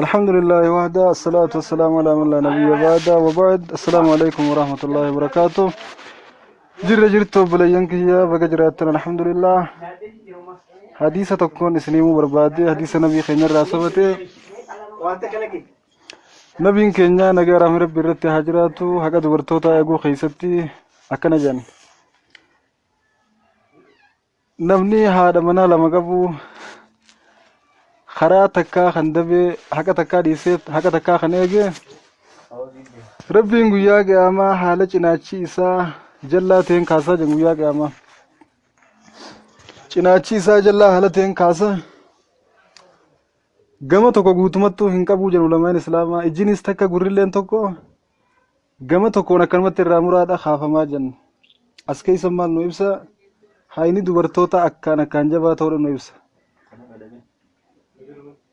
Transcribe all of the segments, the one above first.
الحمد لله وحده، الصلاة والسلام على من لا نبي بعده، وبعد، السلام عليكم ورحمة الله وبركاته. Jirra jirtu obboleeyyan kiyya? Baga jiraattan. Alhamdulillah. Hadiisa tokkoon isin himuu barbaade, hadiisa nabii keenya irraa sabate. Nabiin keenya nagaa rahmi rabbi irratti haa jiraatu haqa dubartoota eeguu keessatti akkana jedhan: namni haadha manaa lama qabu karaa takkaa kan dabee haqa takkaa dhiisee haqa takkaa kan eege, rabbiin guyyaa qiyaamaa haala cinaachi isaa jallaa ta'een kaasaa jedhan. Guyyaa qiyaamaa cinaachi isaa jallaa haala ta'een kaasa, gama tokko guutumattuu hin qabu jedhu lamaan islaamaa. Ijjinis takka, gurrilleen tokko, gama tokkoon akkanumatti irraa muraadha kaafamaa jenna. As keessa maal nu ibsa? Hayni dubartoota akkaan akkaan jabaa ta'uudha nu ibsa.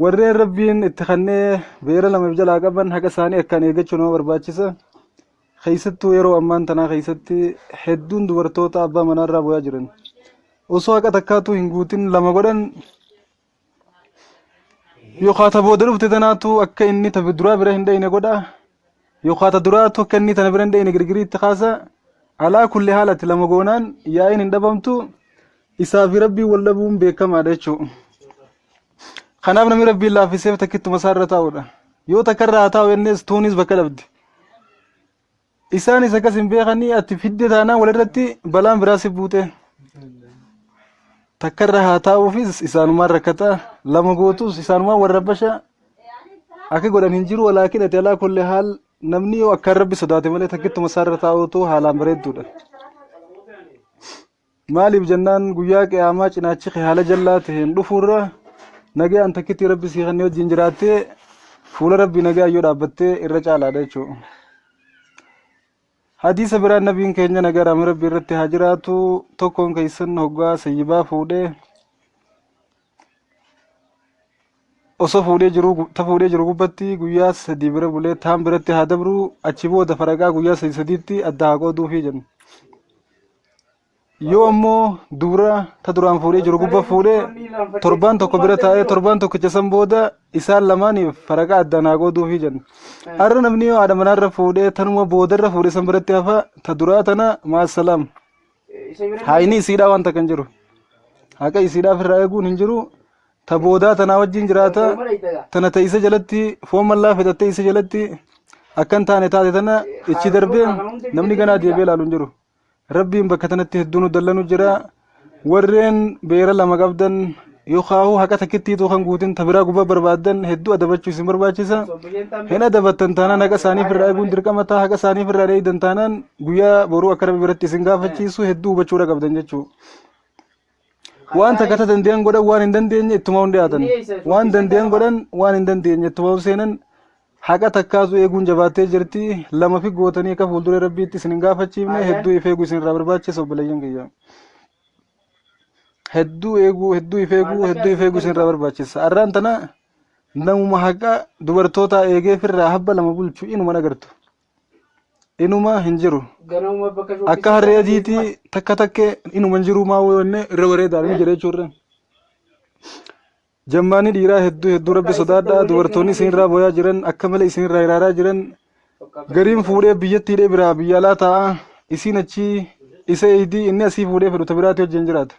Warreen rabbiin itti kannee beera lamaaf jalaa qaban haqa isaanii akkaan eeggachuu nama barbaachisa. Keessattuu yeroo ammaan tanaa keessatti hedduun dubartoota abbaa manaarraa bu'aa jiran osoo haqa takkaatu hin guutin lama godhan, yookaan ta booda dhufte tanaatu akka inni ta duraa bira hin dhayne godha, yookaan ta duraatu akka inni tana bira hin dhayne girgirii itti kaasa. Alaa kulli haalatti lama goonaan yaa'iin hin dhabamtu, isaa fi rabbiin wal dhabuun beekamaadha jechuudha. Kanaaf namni rabbiin laaffiseef takkittuma isaa irra taa'udha. Yoo takka irra haa taa'u jennees, tuunis bakka dhabdi. Isaanis akkas hin beekanii, ati fidde taanaan walirratti balaan biraa si buute. Takka irra haa taa'uufis isaanumaan rakkata, lama gootus isaanumaan warra basha akka godhan hin jiru. Walaakin ati alaa kulli haal namni yoo akkaan rabbi sodaate malee takkittuma isaa irra taa'utu haalaan bareedduudha. Maaliif jennaan, guyyaa qiyaamaa cinaachi kee haala jallaa ta'een dhufuurra nagaan takkitti rabbi sii kennee wajjin jiraattee fuula rabbii nagaan yoo dhaabbattee irra caalaadha jechuudha. Hadiisa biraan nabiin keenya nagaa raamii rabbii irratti haa jiraatu, tokkoon keessan hoggaa sayyibaa fuudhee osoo fuudhee jiru ta fuudhee jiru gubbatti guyyaa 3 bira bulee taan biratti haa dabru, achi booda faraqaa guyyaa sadi sadiitti adda haa qooduufii jenna. Yoo ammoo dubra ta duraan fuudhee jiru gubba fuudhee torbaan tokko bira taa'ee torbaan tokkicha san booda isaan lamaaniif faraqaa addaan haa qooduufii jenna. Har'a namni yoo haadha manaarra fuudhee tanuma boodarra fuudhe san biratti hafa, ta duraa tana maasalaam. Haayini isiidhaa waan takka hin jiru. Haqa isiidhaaf irraa eeguun hin jiru. Ta boodaa tanaa wajjin jiraata. Tana ta isa jalatti foon mallaa fixattee isa jalatti akkan taane taate tana ichi darbee namni ganaa deebi'ee ilaalu hin jiru. Rabbiin bakka tanatti hedduu nu dallanu jira. Warreen beera lama qabdan yookaan haqa takkittiitu kan guutin ta biraa gubbaa barbaaddan hedduu adabachuu isin barbaachisa. Hin adabattan taanaan haqa isaanii irraa eeguun dirqama ta'a. Haqa isaanii irraa eegdan taanaan guyyaa boruu akka rabbi biratti isin gaafachiisu hedduu hubachuudha qabdan jechuudha. Waan takka ta danda'an godhan, waan hin dandeenye ittuma hin dhiyaatan. Waan danda'an godhan, waan hin dandeenye ittuma seenan. Haqa takkaatu eeguun jabaattee jirti. Lama fi gootanii akka fuuldura rabbiitti isin hin gaafachiifne hedduu if eeguu isin irraa barbaachisa, obboleeyyan kiyya. Hedduu eeguu, hedduu if eeguu, hedduu if eeguu isin irraa barbaachisa. Arraan tana namuma haqa dubartoota eegee firraa habba lama bulchu inuma agartu. Inuma hin jiru. Akka harree adiitii takka takke inuma hin jiru, maa wanne irra bareedaa ni jira jechuudha. Jammaanii dhiiraa hedduu hedduu rabbi sodaadhaa. Dubartoonni isinirraa booyaa jiran, akka malee isinirraa iraaraa jiran. Gariin fuudhee biyyatti hidhee biraa biyya alaa taa'a. Isiin achii isa eeyidii, inni asii fuudhee fedhu ta biraatti wajjin jiraata.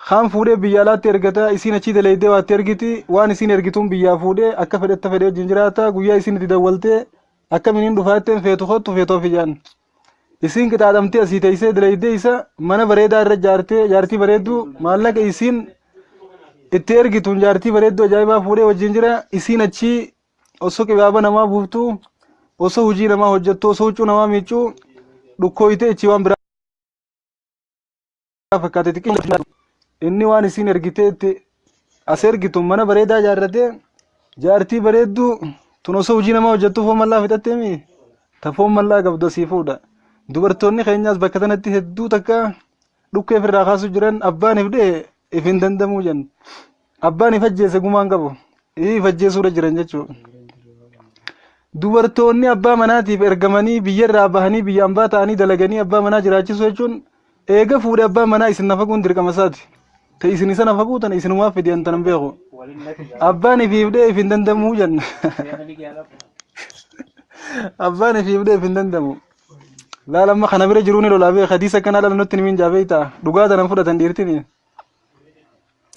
Kaan fuudhee biyya alaatti ergata, isiin achii daleeydee waatti ergiti, waan isiin ergituun biyyaa fuudhee akka fedhetta fedhee wajjin jiraata. Guyyaa isiin itti dawwaltee akkamiin hin dhufaa jetteen, feetu kottu, feetu ofi jaan. Isiin qixaaxamtee asii teessee daleeydee isa mana bareedaa irra ijaartee jaartii bareedduu maallaqa isiin itti ergituun jaartii bareedduu ajaa'ibaa fuudhee wajjin jira. Isiin achii osoo qibaaba namaa buuftu, osoo hojii namaa hojjettu, osoo huccuu namaa miiccuu dhukkooytee ichi waan biraa fakkaate xiqqoo. Inni waan isiin ergitee itti as ergitu mana bareedaa ijaarratee jaartii bareedduu tun osoo hojii namaa hojjettu foon mallaa fixattee mi ta foon mallaa qabdu asii fuudha. Dubartoonni keenyaas bakka tanatti hedduu takka dhukkee ofirraa kaasuu jiran. Abbaan if dhee if hin dandamuu jenna. Abbaan if ajjeese gumaan qabu. If ajjeesuudha jiran jechuudha. Dubartoonni abbaa manaatiif ergamanii biyyarraa bahanii biyya ambaa ta'anii dalaganii abbaa manaa jiraachisuu jechuun, eega fuudhee abbaa manaa isin nafaquun dirqama isaati. Ta isin sana faquutan isinumaa fidi an tanan beeku. Abbaan ifiif dhee if hin dandamuu jenna. Abbaan ifiif dhee if hin dandamu. Laala amma kana bira jiruu ni lolaa beeka. Hadiisa akkanaa lala nutti himin jaa beektaa. Dhugaa tanan fudhatan dhiirtini.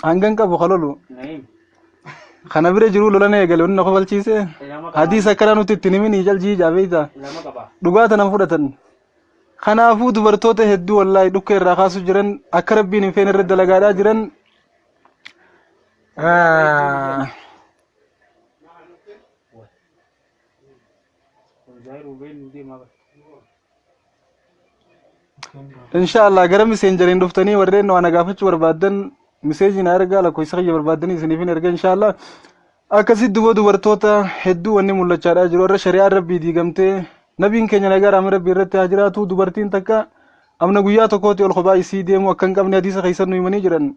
Hangan qabu ka lolu. Kana bira jiruu lola na eegale wanni na kofalchiise. Hadiisa akkanaa nutti ittiin himin jaljii jaa beektaa. Dhugaa tanan fudhatan. Kanaafuu dubartoota hedduu wallaahi dhukkee irraa kaasuu jiran akka rabbiin hin feene irra dalagaadhaa jiran. Inshaallah gara miseenjeriin dhuftanii warreen waa na gaafachuu barbaaddan miseejii na ergaa lakkoofsa kiyya barbaaddanii isiniif hin erga inshaallah. Akkasitti duba dubartoota hedduu wanni mul'achaadhaa jiru irra shari'aan rabbii diigamtee nabiin keenya nagaa raamii rabbii irratti haa jiraatu dubartiin takka amna guyyaa tokkooti ol kophaa isii deemuu akka hin qabne hadiisa keessan nu himanii jiran.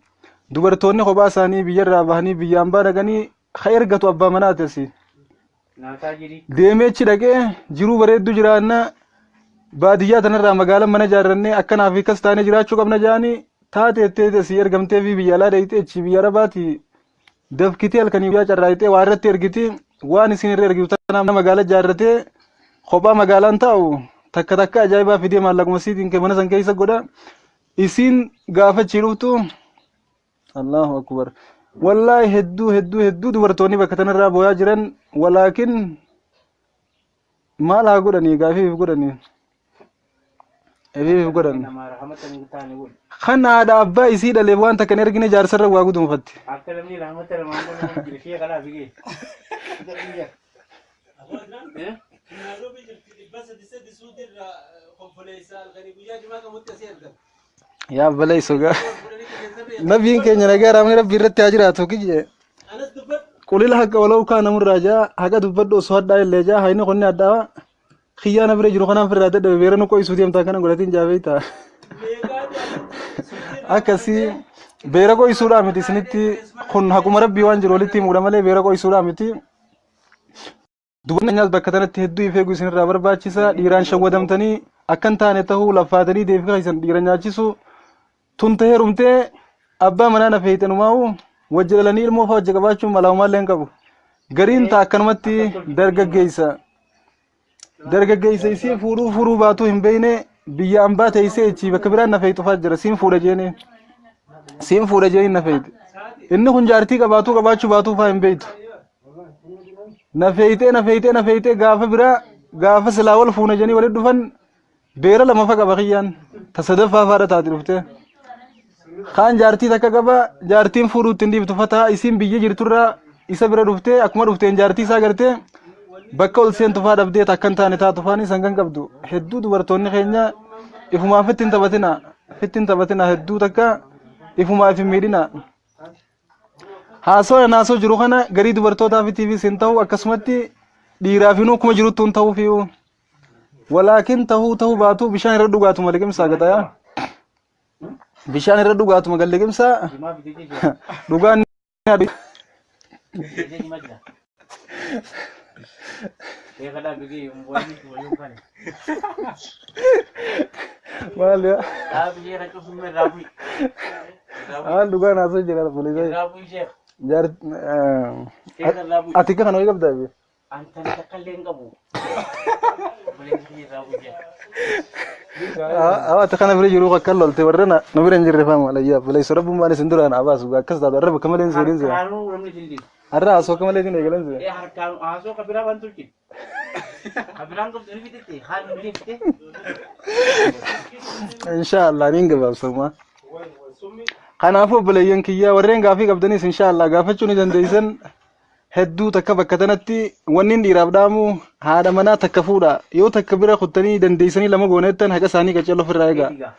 Dubartoonni kophaa isaanii biyyarraa bahanii biyyaan baa dhaqanii ka ergatu abbaa manaati asii. Deemee achi dhaqee jiruu bareedduu jiraanna baadiyyaa tanarraa magaalaa mana ijaarrannee akkanaa fi akkas taanee jiraachuu qabna jedhanii taatee ettee asii ergamtee fi biyya alaa dhaqxee achi biyya arabaati dafkitee halkanii guyyaa carraaqxee waa irratti ergiti waan isin irra ergitu tana mana magaalaa ijaarratee kophaa magaalaan taa'u takka takka ajaa'ibaa fidee maallaquma isiitiin mana san keessa godha isiin gaafa achii dhuftu Allahu akbar. Wallaahi hedduu hedduu hedduu dubartoonni bakka tanarraa booyaa jiran walaakin maal haa godhanii gaafiif godhanii. Efiif godhan. Namaa rahmata hin taane godhu. Kan haadha abbaa isii dhaleef waan takka hin ergine jaarsarra waa guduunfatti. Akka namni rahmata namaan godhu jira ishee kanaa figee. Eh? Nairobi jirti 303 suutirraa konfoleessa halkanii guyyaa jimaa qabutti asii argama. Yaa baleessu gaa. Nabiin keenya nagaa raamni rabbi irratti haa jiraatu kiyye. Anas dubbadhu. Qulila haqa walau kaa namurraa jaa haqa dubbadhu osoo hadhaa illee jaa hayni qonni hadhaa kiyyaa na bira jiru kanaan firraa dadhabe beera nu qo'isuu deemtaa kana godhatiin jaa beektaa. Akkasii beera qo'isuudhaa miti isinitti kun haquma rabbii waan jiru walitti himuudha malee beera qo'isuudhaa miti. Dubartoonni keenyaas bakka tanatti hedduu if eeguu isinirraa barbaachisa. Dhiiraan shawwadamtanii akka hin taane tahuu laffaatanii deebii keessan dhiira nyaachisu. Tun tahee heerumtee abbaa manaa na feeyte numaa'u wajji dhalanii ilmoo fa'aa wajji qabaachuun malaa homaallee hin qabu. Gariin ta'a akkanumatti dargaggeessa. Dargaggeessa isii fuudhuu fuudhuu baatuu hin beekne biyya ambaa teessee ichi bakka biraan na feeytu fa'aa jira. Siin fuudha jeeni. Siin fuudha jeeni na feeyte. Inni kun jaartii qabaatuu qabaachuu baatuu fa'aa hin beektu. Na feeytee na feeytee na feeytee gaafa biraa gaafa silaa wal fuuna jedhanii walitti dhufan beera lama fa qaba kiyyaan ta sadaffaa faadha taati dhuftee. Kaan jaartii takka qaba jaartiin fuudhuu ittiin dhiiftu fataa isiin biyya jirturraa isa bira dhuftee akkuma dhufteen jaartii isaa gartee bakka ol seentu faa dhabdee takka hin taane taatu faanii sangan qabdu hedduu dubartoonni keenya ifumaa fitti hin taphatina fitti hin taphatina hedduu takka ifumaa if hin miidhina. Haasawaa naasoo jiru kana garii dubartootaafitiifis hin ta'u akkasumatti dhiiraafinuu akkuma jiruttu hin ta'uufiyu. Walaakin ta'uu ta'uu baatu bishaan irra dhugaatuma liqimsaa gaxayaa. Bishaan irra dhugaatuma gal liqimsaa Jimaa fidee jira. dhugaan Fidee jimaa jira. Sheekh kanaa figee wanni wayyuu kana. maal yaa Dhaabi sheekha cufumee irraa bu'i. maal dhugaan haasoo jira poolisa. Irraa bu'i sheekh. Jaar Sheekha irraa bu'i. ati kana wayii qabdaa? Antana takka illee hin qabu. Obboleessi kiyya irraa bu'i sheekh. Awa ati kana bira jiru akka lolte warra na nu bira hin jirre fama alayyaa buleessu rabbummaan isin duraan abaasu akkas taatu arraba akka malee hin seenin seena. Harkaanuu namni sin dhiisu. Arra haasoo akka malee hin eegalan seena. Ee harkaan haasoo kabiraa waan tolchine. Kabiraan qabdu ni fixette haan ni fixette. Inshaallah niin gabaabsama. Kanaafuu obboleeyyan kiyyaa warreen gaafii qabdanis inshaallah gaafachuu ni dandeessan. Hedduu takka bakka tanatti wanni dhiiraaf dhaamu haadha manaa takka fuudha. Yoo takka bira kuttanii dandeessanii lama gooneettan haqa isaanii qaccaloo ofirraa eegaa.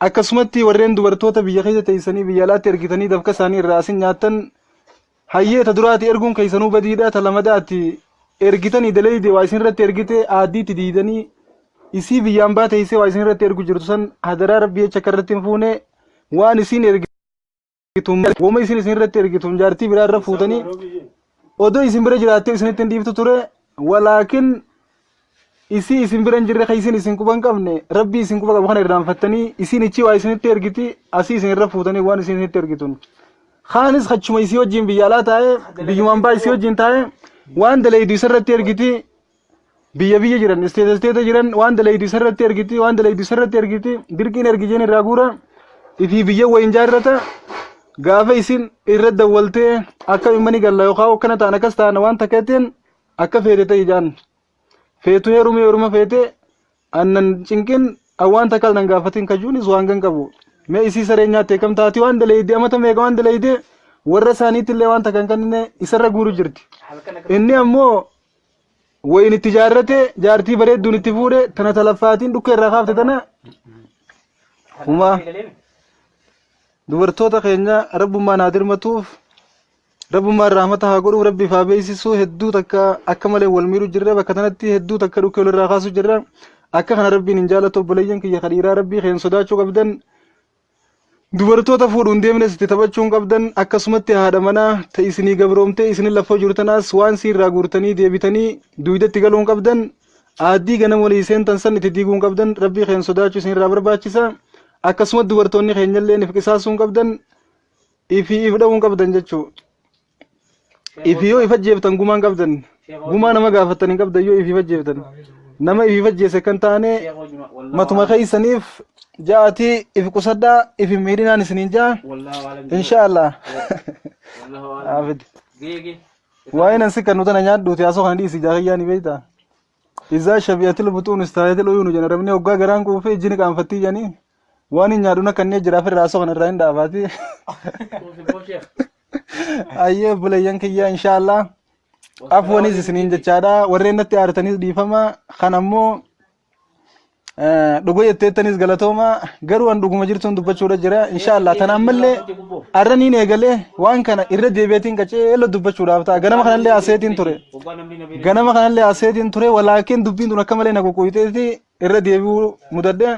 Akkasumatti warreen dubartoota biyya keessa teessanii biyya alaatti ergitanii dafka isaanii irraa asin nyaattan hayyee ta duraati erguun keessanuu badiidha ta lamadaati ergitanii daleeyde waa isin irratti ergite aaddiitti diidanii isii biyyaan baa teessee waa isin irratti ergu jirtu san hadaraa rabbii jecha akka irratti hin fuune waan isin ergitu woma isin isin irratti ergitu jaartii biraa irra fuutanii odoo isin bira jiraattee isinitti hin dhiiftu ture walaakin Isii isin bira hin jirre kan isin quba hin qabne rabbii isin quba qabu kana irraanfattanii isin ichi waa isinitti ergiti asii isin irra fuutanii waan isin isinitti ergitun. Kaanis kachuma isii wajjin biyya alaa taa'ee biyyumaan baa isii wajjin taa'ee waan dalaydu isarratti ergiti biyya biyya jiran isteeta isteeta jiran waan dalaydu isarratti ergiti waan dalaydu isarratti ergiti dirqiin ergi jeen irraa guura ifii biyya wayin jaarrata gaafa isin irra dawwaltee akka mani galla yookaan akkana ta'an akkas ta'an waan takka jetteen akka feete ta'e jaan. Feetu heerume heeruma feete annan cinqin waan takka nan gaafatin kajuunis waan gan qabu. Mee isii saree nyaatte kam taati waan dalayde amata meeqa waan dalayde warra isaaniitti illee waan takka hin kennine isarra guuru jirti. Inni ammoo wayin itti jaarrate jaartii bareedduun itti fuudhe tana talaffaatiin dhukkee irraa kaafte tana humaa dubartoota keenya rabbummaan haa dirmatuuf rabbummaan rahmata haa godhuuf rabbiif haa beeksisuu hedduu takka akka malee wal miidhu jirra bakka tanatti hedduu takka dhukkee walirraa kaasu jirra akka kana rabbiin hin jaalatu obboleeyyan kiyya kadhiiraa rabbii keen sodaachuu qabdan dubartoota fuudhuun deemnes itti taphachuu hin qabdan akkasumatti haadha manaa ta isinii gabroomtee isinin lafa jiru tanaas waan siirraa guurtanii deebitanii duydatti galuu hin qabdan aaddii ganama walii seentan san itti diiguu hin qabdan rabbii keen sodaachuu isinirraa barbaachisa akkasuma dubartoonni keenyallee if qisaasuu hin qabdan ifii if dha'uu hin qabdan jechuu ifii yoo if ajjeeftan gumaa hin qabdan gumaa nama gaafattan hin qabdan yoo ifii ajjeeftan nama ifii ajjeese kan taane matuma keeysaniif ja'atii if qusadhaa if hin miidhinaan isiniin ja'a insha Allah. Afid. Waa'ee nan sikkan nutana nyaadhuuti haasoo kana dhiisi jaakiyyaa ni beekta. Izaa shabi'atil butuun istaayatil uyuunu jedhan rabni hoggaa garaan quufee ijji ni qaanfattii jedhanii waan hin nyaadhuun akka inni jiraaf irraa haasoo kana irraa hin dhaabaati. Ayyee obboleeyyan kiyya insha Allah. Afwanis isiniin jechaadha warreen natti aartanis dhiifama kan ammoo dhuga jetteettanis galatooma garuu an dhuguma jirtuun dubbachuudha jira insha Allah tana ammallee arra niin eegalee waan kana irra deebi'eetiin qaceello dubbachuudhaaf ta'a ganama kanallee aseetiin ture ganama kanallee aseetiin ture walaakin dubbiin tun akka malee na qoqqooyiteeti irra deebi'uu mudadhe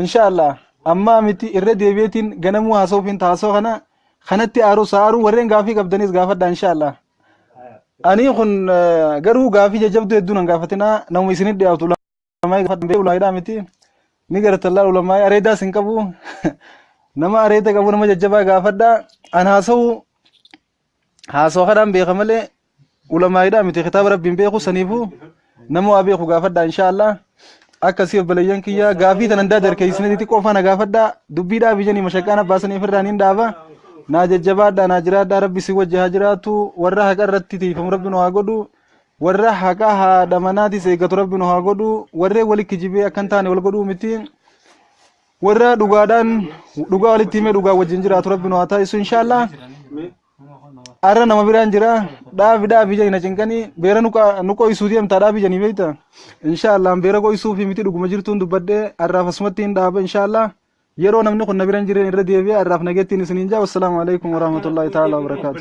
insha Allah amma miti irra deebi'eetiin ganamuu haasawuufiin taasoo kana kanatti aaruu sa'aaruu warreen gaafii qabdanis gaafadha insha Allah. Ani kun garuu gaafii jajjabduu hedduu nan gaafatinaa namuma isinit dhiyaatu ulamaa'ii gaafadhan beeku ulamaa'idhaa miti ni gartallaa ulamaa'ii areedaas hin qabu nama areeda qabu nama jajjabaa gaafadha an haasa'u haasa'u kanaan beeka malee ulamaa'idhaa miti kitaaba rabbiin beeku saniifuu nama waa beeku gaafadha insha Allah akkasii obboleeyyan kiyya gaafii tanan daa darkeessine xixiqqoo faana gaafadha dubbii dhaabi janii mashaqqaan abbaasanii ofirraa niin dhaaba naa jajjabaadha naa jiraadha rabbi si wajji haa jiraatu warra haqa irratti tiifamu rabbi nu haa godhu warra haqa haadha manaatis eeggatu rabbi nu haa godhu warreen wali kijibee akka hin taane wal godhuu miti warra dhugaadhaan dhugaa walitti himee dhugaa wajjin jiraatu rabbi nu haa taasisu inshaallah Arra nama biraan jira dhaabi dhaabi jedhi na cinqanii beera nu qo'isuu deemtaa dhaabi jedhanii beekta inshaallah beera qo'isuu fi miti dhuguma jirtuun dubbadhee arraaf asumatti hin dhaaba inshaallah yeroo namni kun na bira hin jirreen irra deebi'ee arraaf nageettiin isiniin jaa wassalaamu alaikum warahmatullahi ta'ala wabarakaatu.